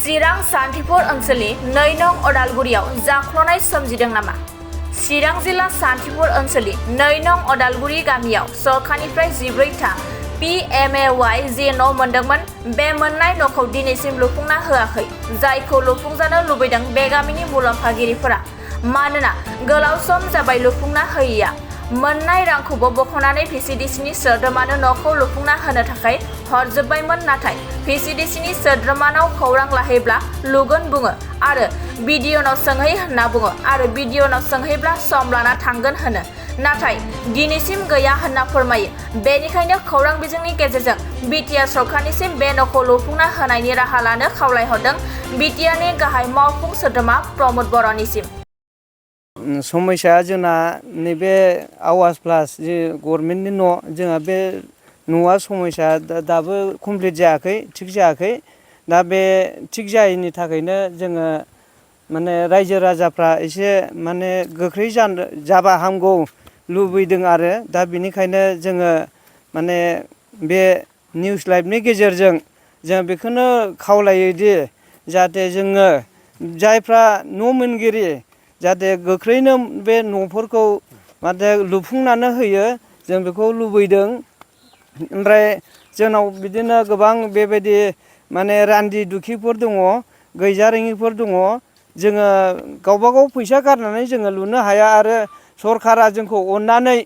चिरां सान्थिपुर ओनसोलनि 2 नं अदालगुरियाव जाख्ल'नाय सोमजिदों नामा? चिरां जिल्ला सान्थिपुर ओनसोलनि 2 नं अदालगुरि गामियाव सरकारनिफ्राय 14था PMAY जे न' मोनदोंमोन। बे मोननाय न'खौ दिनैसिम लुफुंना होआखै, जायखौ लुफुंजानो लुबैदों बे गामिनि मुलाम्फागिरिफोरा। मानोना गोलाव सम जाबाय लुफुंना होयैया। मोननाय रांखौबो बख'नानै PCDCनि सोद्रोमानो न'खौ लुफुंना होनो थाखाय हरजोबबायमोन, नाथाय PCDCनि सोद्रोमानाव खौरां लाहैब्ला लुगोन बुङो आरो BDOनाव सोंहै होनना बुङो आरो BDOनाव सोंहैब्ला सम लाना थांगोन होनो, नाथाय दिनैसिम गैया होनना फोरमायो। बेनिखायनो खौरां बिजोंनि गेजेरजों BTR सरकारनिसिम बे न'खौ लुफुंना होनायनि राहा लानो खावलायहरदों BTRनि गाहाय मावफुं सोद्रोमा प्रमद बर'निसिम। समस्या जोंना नैबे आवास प्लास जे गभर्नमेन्टनि न' जोंहा बे न'आ समस्या दाबो कमप्लिट जायाखै, थिग जायाखै। दा बे थिग जायैनि थाखायनो जोङो माने रायजो राजाफ्रा एसे माने गोख्रै जाबा हामगौ लुबैदों आरो दा बेनिखायनो जोङो माने बे निउस लाइभनि गेजेरजों जों बेखौनो खावलायोदि जाहाथे जोङो जायफ्रा न' मोनगिरि जाहाथे गोख्रैनो बे न'फोरखौ माने लुफुंनानै होयो, जों बेखौ लुबैदों। ओमफ्राय जोंनाव बिदिनो गोबां बेबायदि माने रान्दि दुखिफोर दङ, गैजारोङिफोर दङ। जोङो गावबा गाव फैसा गारनानै जोङो लुनो हाया आरो सरकारा जोंखौ अननानै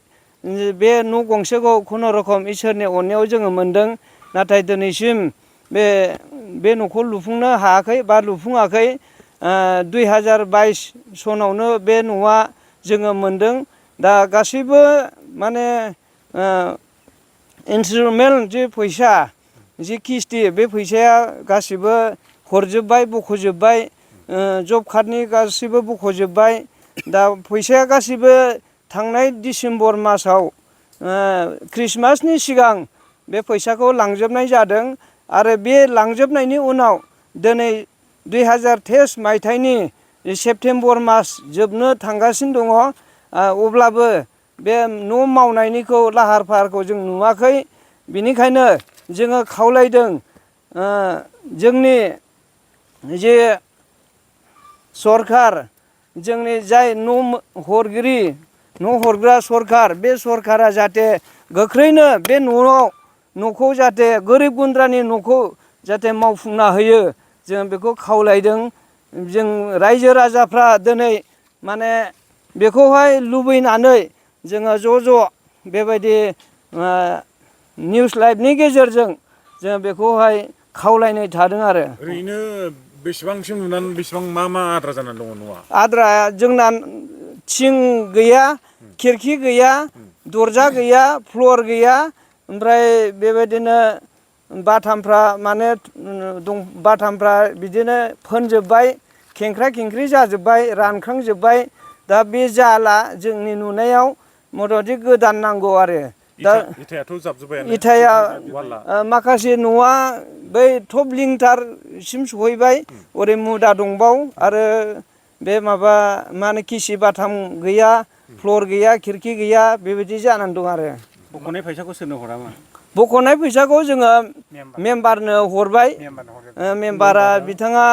बे न' गंसेखौ खुनुरुखुम इसोरनि अननायाव जोङो मोनदों, नाथाय दिनैसिम बे न'खौ लुफुंनो हायाखै बा लुफुङाखै। 2022 सनावनो बे न'आ जोङो मोनदों। दा गासैबो माने इन्सटलमेन्ट जे फैसा जे किस्ति बे फैसाया गासिबो हरजोब्बाय, बख'जोब्बाय। जब कार्डनि गासिबो बख'जोब्बाय। दा फैसाया गासिबो थांनाय डिसेम्बर मासाव ख्रिस्टमासनि सिगां बे फैसाखौ लांजोबनाय जादों आरो बे लांजोबनायनि उनाव दिनै 2023 मायथाइनि सेप्तेम्बर मास जोबनो थांगासिनो दङ। अब्लाबो बे न' मावनायनिखौ लाहार फाहारखौ जों नुवाखै। बिनिखायनो जोङो खावलायदों जोंनि जे सरकार, जोंनि जाय न' हरगिरि, न' हरग्रा सरकार, बे सरकारा जाहाथे गोख्रैनो बे न'खौ जाहाथे गोरिब गुन्द्रानि न'खौ जाहाथे मावफुंना होयो, जों बेखौ खावलायदों। जों रायजो राजाफ्रा दिनै माने बेखौहाय लुबैनानै जोङो ज' बेबायदि निउस लाइभनि गेजेरजों जों बेखौहाय खावलायनाय थादों आरो। ओरैनो बेसेबांसिम लुनानै बेसेबां मा आद्रा जानानै दङ न'आ? आद्रा जोंना थिं गैया, खिरखि गैया, दरजा गैया, फ्लर गैया। ओमफ्राय बेबायदिनो बाथामफ्रा माने बाथामफ्रा बिदिनो फोनजोब्बाय, खेंख्रा खेंख्रि जाजोब्बाय, रानखांजोब्बाय। दा बे जाला जोंनि नुनायाव मथामथि गोदान नांगौ आरो। दा इथायाथ' जाबजोब्बायानो। इथाया माखासे न'आ बै टप लिंथारसिम सहैबाय, ओरै मुदा दंबाव आरो बे माबा मा होनो किसि बाथाम गैया, फ्लर गैया, खिरखि गैया, बेबायदि जानानै दं आरो। बख'नाय फैसाखौ सोरनो हरामोन? बख'नाय फैसाखौ जोङो मेम्बारनो हरबाय। मेम्बारा बिथाङा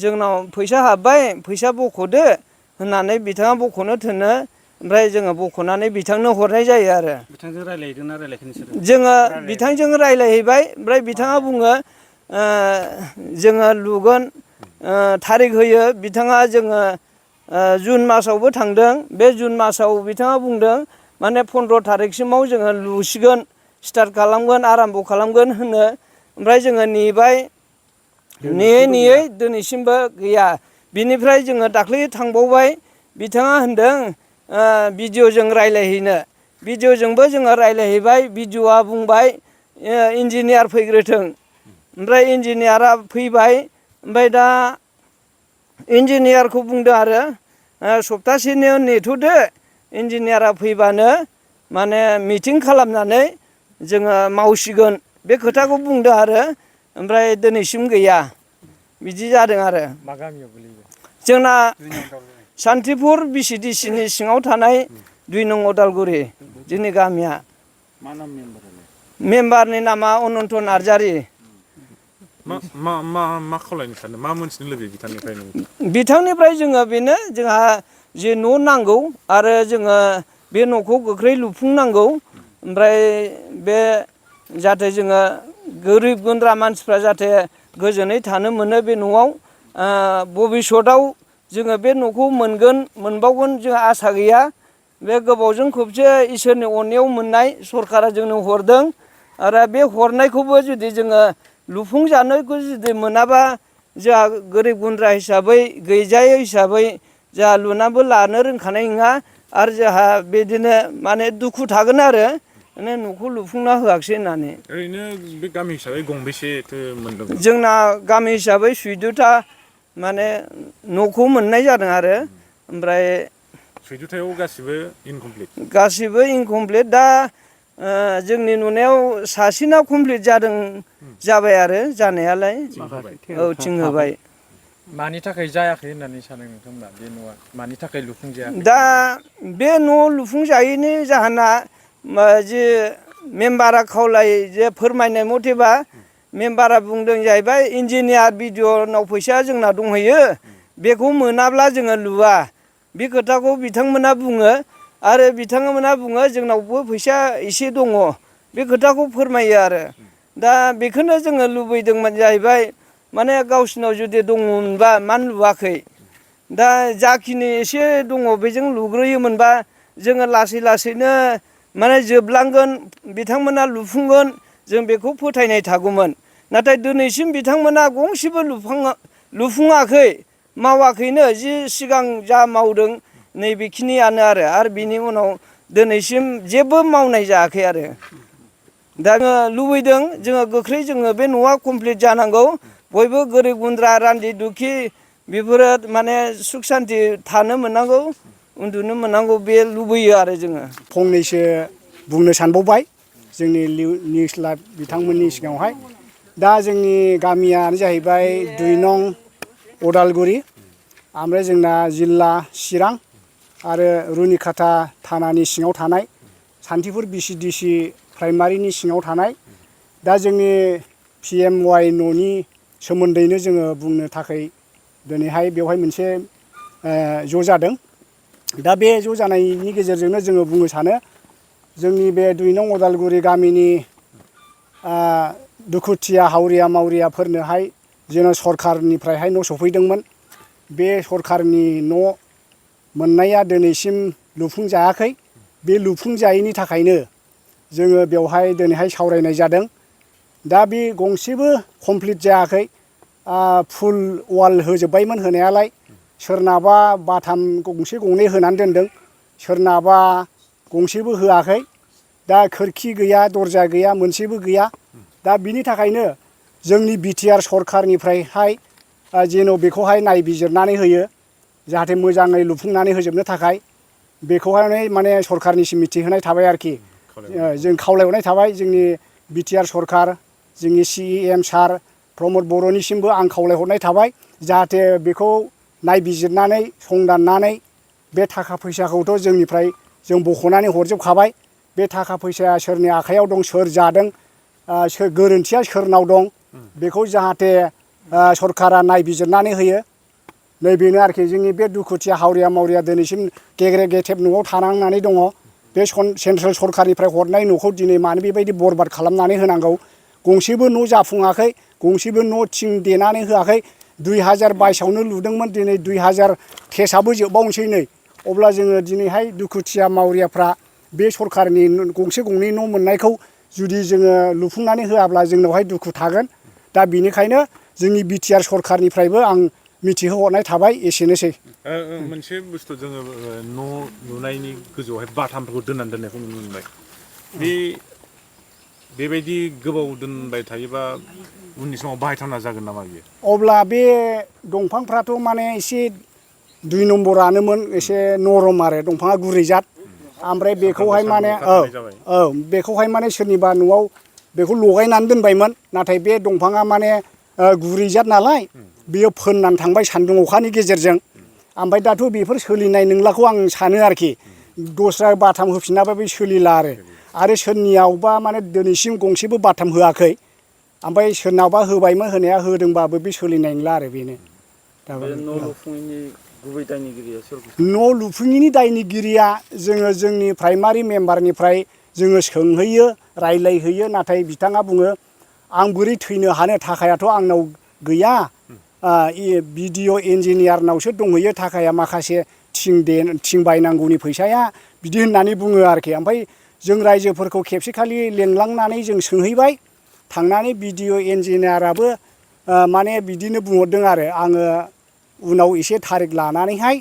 जोंनाव फैसा हाबबाय, फैसा बख'दो होननानै बिथाङा बख'नो थिनो। ओमफ्राय जोङो बख'नानै बिथांनो हरनाय जायो आरो। बिथांजों रायज्लायहैदोंना रायज्लायाखै नोंसोरो? जोङो बिथांजों रायज्लायहैबाय। ओमफ्राय बिथाङा बुङो जोङो लुगोन, थारिख होयो। बिथाङा जोङो जुन मासावबो थांदों। बे जुन मासाव बिथाङा बुंदों माने 15 थारिखसिमाव जोङो लुसिगोन, स्टार्ट खालामगोन, आराम्भ' खालामगोन होनो। ओमफ्राय जोङो नेबाय, नेयै दिनैसिमबो गैया। बिनिफ्राय जोङो दाख्लै थांबावबाय, बिथाङा होनदों BDOजों रायज्लायहैनो। BDOजोंबो जोङो रायज्लायहैबाय। BDOआ बुंबाय इन्जिनियार फैग्रोथों। ओमफ्राय इन्जिनियारा फैबाय। ओमफ्राय दा इन्जिनियारखौ बुंदों आरो सप्तासेनि नेथ'दो, इन्जिनियारा फैबानो माने मिटिं खालामनानै जोङो मावसिगोन, बे खोथाखौ बुंदों आरो। ओमफ्राय दिनैसिम गैया, बिदि जादों आरो। मा गामियाव गोलैयो? जोंना सान्थिपुर BCDCनि सिङाव थानाय 2 नं अदालगुरि जोंनि गामिया। मा नाम मेम्बारालाय? मेम्बारनि नामा अनन्त नार्जारि। मा खावलायनो सानो मा मोनथिनो लुबैयो बिथांनिफ्राय नों बिथांनिफ्राय जोङो बेनो जोंहा जे न' नांगौ आरो जोङो बे न'खौ गोख्रै लुफुंनांगौ ओमफ्राय बे जाहाथे जोङो गोरिब गुन्द्रा मानसिफ्रा जाहाथे गोजोनै थानो मोनो बे न'आव भबिसतआव जोङो बे न'खौ मोनबावगोन जोंहा आसा गैया बे गोबावजों खबसे इसोरनि अननायाव मोननाय सरकारा जोंनो हरदों आरो बे हरनायखौबो जुदि जोङो लुफुंजानायखौ जुदि मोनाबा जोंहा गोरिब गुन्द्रा हिसाबै गैजायै हिसाबै जोंहा लुनाबो लानो रोंखानाय नङा आरो जोंहा बिदिनो माने दुखु थागोन आरो माने न'खौ लुफुंना होआखिसै होननानै ओरैनो बे गामि हिसाबै गंबेसेथो मोनदों जोंना गामि हिसाबै 14था माने न'खौ मोननाय जादों आरो ओमफ्राय 14थायाव गासिबो इनकमप्लिट दा जोंनि नुनायाव सासेना कमप्लिट जाबाय आरो जानायालाय औ थिं होबाय मानि थाखाय जायाखै होननानै सानो नोंथांमोना बे न'आ मानि थाखाय लुफुंजायाखै दा बे न' लुफुंजायैनि जाहोना जे मेम्बारा खावलाय जे फोरमायनाय मथेबा मेम्बारा बुंदों जाहैबाय इन्जिनियार बिडिअनाव फैसा जोंना दंहैयो बेखौ मोनाब्ला जोङो लुवा बे खोथाखौ बिथांमोना बुङो आरो बिथांमोना बुङो जोंनावबो फैसा एसे दङ बे खोथाखौ फोरमायो आरो दा बेखौनो जोङो लुबैदोंमोन जाहैबाय माने गावसिनाव जुदि दङमोनबा मानो लुवाखै दा जाखिनि एसे दङ बेजों लुग्रोयोमोनबा जोङो लासै लासैनो माने जोबलांगोन बिथांमोना लुफुंगोन जों बेखौ फोथायनाय थागौमोन नाथाय दिनैसिम बिथांमोना गंसेबो लुफुङाखै मावाखैनो जि सिगां जा मावदों नैबेखिनियानो आरो बिनि उनाव दिनैसिम जेबो मावनाय जायाखै आरो दा लुबैदों जोङो गोख्रै जोङो बे न'आ कमप्लिट जानांगौ बयबो गोरिब गुन्द्रा रान्दि दुखि बेफोरो माने सुख सान्ति थानो मोननांगौ उन्दुनो मोननांगौ बे लुबैयो आरो जोङो फंनैसो बुंनो सानबावबाय जोंनि निउस लाइभ बिथांमोननि सिगाङावहाय दा जोंनि गामियानो जाहैबाय 2 नं अदालगुरि ओमफ्राय जोंना जिल्ला चिरां आरो रुनिखाथा थानानि सिङाव थानाय सान्थिफुर BCDC प्राइमारिनि सिङाव थानाय दा जोंनि PMY न'नि सोमोन्दैनो जोङो बुंनो थाखाय दिनैहाय बेवहाय मोनसे ज' जादों दा बे ज' जानायनि गेजेरजोंनो जोङो बुंनो सानो जोंनि बे 2 नं अदालगुरि गामिनि दुखुथिया हावरिया मावरियाफोरनोहाय जेन' सरखारनिफ्रायहाय न' सफैदोंमोन बे सरखारनि न' मोननाया दिनैसिम लुफुंजायाखै बे लुफुंजायैनि थाखायनो जोङो बेवहाय दिनैहाय सावरायनाय जादों दा बे गंसेबो कमप्लिट जायाखै फुल वाल होजोब्बायमोन होनायालाय सोरनाबा बाथाम गंसे गंनै होनानै दोनदों सोरनाबा गंसेबो होआखै दा खोरखि गैया दरजा गैया मोनसेबो गैया दा बिनि थाखायनो जोंनि BTR सरखारनिफ्रायहाय जेन' बेखौहाय नायबिजिरनानै होयो जाहाथे मोजाङै लुफुंनानै होजोबनो थाखाय बेखौहाय माने सरखारनिसिम मिथिहोनाय थाबाय आरोखि जों खावलायहरनाय थाबाय जोंनि BTR सरखार जोंनि CEM सार प्रमद बर'निसिमबो आं खावलायहरनाय थाबाय जाहाथे बेखौ नायबिजिरनानै संदाननानै बे थाखा फैसाखौथ' जोंनिफ्राय जों बख'नानै हरजोबखाबाय बे थाखा फैसाया सोरनि आखायाव दं सोर जादों गोरोन्थिया सोरनाव दं बेखौ जाहाथे सरखारा नायबिजिरनानै होयो नैबेनो आरोखि जोंनि बे दुखुथिया हावरिया मावरिया दिनैसिम गेग्रे गेथेब न'आव थानांनानै दङ बे सेन्ट्रेल सरखारनिफ्राय हरनाय न'खौ दिनै मानो बेबायदि बरबाद खालामनानै होनांगौ गंसेबो न' जाफुङाखै गंसेबो न' थिं देनानै होआखै 2022आवनो लुदोंमोन दिनै 2023आबो जोबबावनोसै नै अब्ला जोङो दिनैहाय दुखुथिया मावरियाफ्रा बे सरखारनि गंसे गंनै न' मोननायखौ जुदि जोङो लुफुंनानै होआब्ला जोंनावहाय दुखु थागोन दा बेनिखायनो जोंनि BTR सरखारनिफ्रायबो आं मिथिहोहरनाय थाबाय एसेनोसै मोनसे बुस्थु जोङो न' लुनायनि गोजौआवहाय बाथामफोरखौ दोननायखौ नुनो मोनबाय बेबायदि गोबाव दोनबाय थायोबा उननि समाव बाहायथावना जागोन नामा बियो अब्ला बे दंफांफ्राथ' माने एसे 2 नम्बरानोमोन एसे नरम आरो दंफाङा गुरै जात ओमफ्राय बेखौहाय माने बेखौहाय माने सोरनिबा न'आव बेखौ लगायनानै दोनबायमोन नाथाय बे दंफाङा माने गुरै जात नालाय बियो फोननानै थांबाय सान्दुं अखानि गेजेरजों ओमफ्राय दाथ' बेफोर सोलिनाय नंलाखौ आं सानो आरोखि दस्रा बाथाम होफिनाबा बे सोलिला आरो सोरनियावबा माने दिनैसिम गंसेबो बाथाम होआखै ओमफ्राय सोरनावबा होबायमोन होनाया होदोंबाबो बे सोलिनाय नंला आरो बेनो दा न' लुफुङैनि गुबै दायनिगिरिया सोर? न' लुफुङैनि दायनिगिरिया जोङो जोंनि प्राइमारि मेम्बारनिफ्राय जोङो सोंहैयो रायलायहैयो नाथाय बिथाङा बुङो आं बोरै थैनो हानो थाखायाथ' आंनाव गैया बिडिअ इन्जिनियारनावसो दंहैयो थाखाया माखासे थिं बायनांगौनि फैसाया बिदि होननानै बुङो आरोखि ओमफ्राय जों रायजोफोरखौ खेबसेखालि लेंलांनानै जों सोंहैबाय थांनानै बिडिअ इन्जिनियाराबो माने बिदिनो बुंहरदों आरो आङो उनाव एसे थारिख लानानैहाय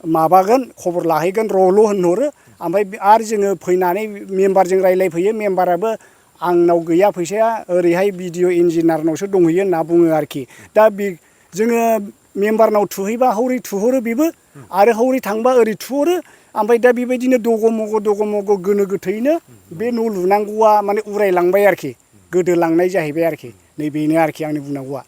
माबागोन खबर लाहैगोन र'ल' होनहरो ओमफ्राय आरो जोङो फैनानै मेम्बारजों रायलायफैयो मेम्बाराबो आंनाव गैया फैसाया ओरैहाय बिडिअ इन्जिनियारनावसो दंहैयो होनना बुङो आरोखि दा जोङो मेम्बारनाव थुहैबा हौरै थुहरो बेबो आरो हौरै थांबा ओरै थुहरो ओमफ्राय दा बेबायदिनो दग' मग' गोनो गोथैनो बे न' लुनांगौआ माने उरायलांबाय आरोखि गोदोलांनाय जाहैबाय आरोखि नैबेनो आरोखि आंनि बुंनांगौआ